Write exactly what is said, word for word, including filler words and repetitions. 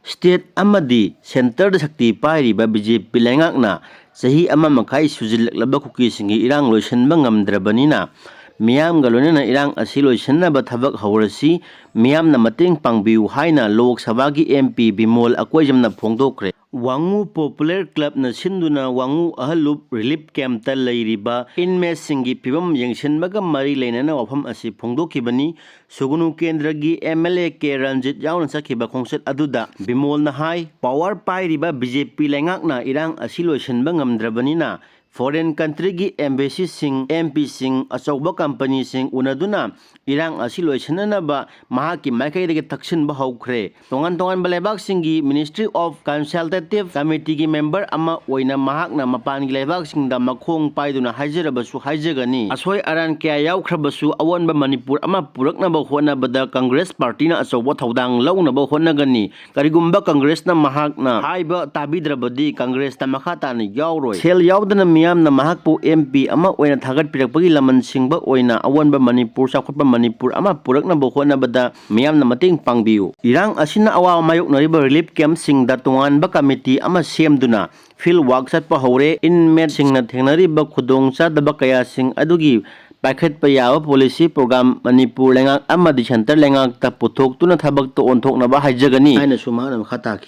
State ꯑꯃꯗꯤ ꯁꯦꯟꯇꯔꯗ ꯁꯛꯇꯤ ꯄꯥꯏꯔꯤꯕ ꯕꯤ ꯖꯦ ꯄꯤ ꯂꯩꯉꯥꯛꯅ ꯆꯍꯤ ꯑꯃ ꯃꯈꯥꯏ ꯁꯨꯖꯤꯜꯂꯛꯂꯕ ꯀꯨꯀꯤꯁꯤꯡꯒꯤ ꯏꯔꯥꯡ ꯂꯣꯏꯁꯤꯟꯕ ꯉꯝꯗ꯭ꯔꯕꯅꯤꯅ, ꯃꯤꯌꯥꯝꯒ ꯂꯣꯏꯅꯅ ꯏꯔꯥꯡ ꯑꯁꯤ ꯂꯣꯏꯁꯤꯟꯅꯕ ꯊꯕꯛ ꯍꯧꯔꯁꯤ, ꯃꯤꯌꯥꯝꯅ ꯃꯇꯦꯡ ꯄꯥꯡꯕꯤꯌꯨ ꯍꯥꯏꯅ ꯂꯣꯛ ꯁꯚꯥꯒꯤ ꯑꯦꯝ ꯄꯤ ꯕꯤꯃꯣꯜ ꯑꯀꯣꯏꯖꯝꯅ ꯐꯣꯡꯗꯣꯛꯈ꯭ꯔꯦ꯫ ꯋꯥꯉꯨ ꯄꯣꯄꯨꯂꯔ ꯀ꯭ꯂꯕꯅ ꯁꯤꯟꯗꯨꯅ ꯋꯥꯉꯨ ꯑꯍꯜꯂꯨꯞ ꯔꯤꯂꯤꯐ ꯀꯦꯝꯞꯇ ꯂꯩꯔꯤꯕ ꯏꯟꯃꯦꯠꯁꯤꯡꯒꯤ ꯐꯤꯕꯝ ꯌꯦꯡꯁꯤꯟꯕꯒ ꯃꯔꯤ ꯂꯩꯅꯅ ꯋꯥꯐꯝ ꯑꯁꯤ ꯐꯣꯡꯗꯣꯛꯈꯤꯕꯅꯤ꯫ ꯁꯨꯒꯨꯅꯨ ꯀꯦꯟꯗ꯭ꯔꯒꯤ M L A K Ranjit ꯌꯥꯎꯅ ꯆꯠꯈꯤꯕ ꯈꯣꯡꯆꯠ ꯑꯗꯨꯗ ꯕꯤꯃꯣꯜꯅ ꯍꯥꯏ, ꯄꯥꯋꯔ ꯄꯥꯏꯔꯤꯕ ꯕꯤ ꯖꯦ ꯄꯤ ꯂꯩꯉꯥꯛꯅ ꯏꯔꯥꯡ ꯑꯁꯤ ꯂꯣꯏꯁꯤꯟꯕ ꯉꯝꯗ꯭ꯔꯕꯅꯤꯅ, ꯐꯣꯔꯦꯟ ꯀꯟꯇ꯭ꯔꯤꯒꯤ ꯑꯦꯝꯕꯦꯁꯤꯁꯤꯡ, ꯑꯦꯝ ꯄꯤꯁꯤꯡ, ꯑꯆꯧꯕ ꯀꯝꯄꯅꯤꯁꯤꯡ ꯎꯅꯗꯨꯅ ꯏꯔꯥꯡ ꯑꯁꯤ ꯂꯣꯏꯁꯤꯟꯅꯅꯕ ꯃꯍꯥꯛꯀꯤ ꯃꯥꯏꯀꯩꯗꯒꯤ ꯇꯛꯁꯤꯟꯕ ꯍꯧꯈ꯭ꯔꯦ꯫ ꯇꯣꯉꯥꯟ ꯇꯣꯉꯥꯟꯕ ꯂꯩꯕꯥꯛꯁꯤꯡꯒꯤ Ministry of Consultative Committeeꯒꯤ ꯃꯦꯝꯕꯔ ꯑꯃ ꯑꯣꯏꯅ ꯃꯍꯥꯛꯅ ꯃꯄꯥꯟꯒꯤ ꯂꯩꯕꯥꯛꯁꯤꯡꯗ ꯃꯈꯣꯡ ꯄꯥꯏꯗꯨꯅ ꯍꯥꯏꯖꯔꯕꯁꯨ ꯍꯥꯏꯖꯒꯅꯤ, ꯑꯁꯣꯏ ꯑꯔꯥꯟ ꯀꯌꯥ ꯌꯥꯎꯈ꯭ꯔꯕꯁꯨ ꯑꯑꯣꯟꯕ ꯃꯅꯤꯄꯨꯔ ꯑꯃ ꯄꯨꯔꯛꯅꯕ ꯍꯣꯠꯅꯕꯗ ꯀꯪꯒ꯭ꯔꯦꯁ ꯄꯥꯔꯇꯤꯅ ꯑꯆꯧꯕ ꯊꯧꯗꯥꯡ ꯂꯧꯅꯕ ꯍꯣꯠꯅꯒꯅꯤ꯫ ꯀꯔꯤꯒꯨꯝꯕ ꯀꯪꯒ꯭ꯔꯦꯁꯅ ꯃꯍꯥꯛꯅ ꯍꯥꯏꯕ ꯇꯥꯕꯤꯗ꯭ꯔꯕꯗꯤ ꯀꯪꯒ꯭ꯔꯦꯁꯇ ꯃꯈꯥ ꯇꯥꯅ ꯌꯥꯎꯔꯣꯏ꯫ ꯁꯦꯜ ꯌꯥꯎꯗꯅ ꯃꯤꯌꯥꯝꯅ ꯃꯍꯥꯛꯄꯨ ꯑꯦꯝ ꯄꯤ ꯑꯃ ꯑꯣꯏꯅ ꯊꯥꯒꯠꯄꯤꯔꯛꯄꯒꯤ ꯂꯃꯟ ꯁꯤꯡꯕ ꯑꯣꯏꯅ ꯑꯑꯣꯟꯕ ꯃꯅꯤꯄꯨꯔ, ꯆꯥꯎꯈꯠꯄ ꯃꯅꯤꯄꯨꯔ ꯑꯃ ꯄꯨꯔꯛꯅꯕ ꯍꯣꯠꯅꯕꯗ ꯃꯤꯌꯥꯝꯅ ꯃꯇꯦꯡ ꯄꯥꯡꯕꯤꯌꯨ꯫ ꯏꯔꯥꯡ ꯑꯁꯤꯅ ꯑꯋꯥꯕ ꯃꯥꯌꯣꯛꯅꯔꯤꯕ ꯔꯤꯂꯤꯐ ꯀꯦꯝꯞꯁꯤꯡꯗ ꯇꯣꯉꯥꯟꯕ ꯀꯃꯤꯇꯤ ꯑꯃ ꯁꯦꯝꯗꯨꯅ ꯐꯤꯜꯗ ꯋꯥꯛ ꯆꯠꯄ ꯍꯧꯔꯦ꯫ ꯏꯟꯃꯦꯠꯁꯤꯡꯅ ꯊꯦꯡꯅꯔꯤꯕ ꯈꯨꯗꯣꯡꯆꯥꯗꯕ ꯀꯌꯥꯁꯤꯡ ꯑꯗꯨꯒꯤ ꯄꯥꯏꯈꯠꯄ ꯌꯥꯕ ꯄꯣꯂꯤꯁꯤ ꯄ꯭ꯔꯣꯒ꯭ꯔꯥꯝ ꯃꯅꯤꯄꯨꯔ ꯂꯩꯉꯥꯛ ꯑꯃꯗꯤ ꯁꯦꯟꯇꯔ ꯂꯩꯉꯥꯛꯇ ꯄꯨꯊꯣꯛꯇꯨꯅ ꯊꯕꯛꯇ ꯑꯣꯟꯊꯣꯛꯅꯕ ꯍꯥꯏꯖꯒꯅꯤ ꯍꯥꯏꯅꯁꯨ ꯃꯍꯥꯛꯅ ꯃꯈꯥ ꯇꯥꯈꯤ꯫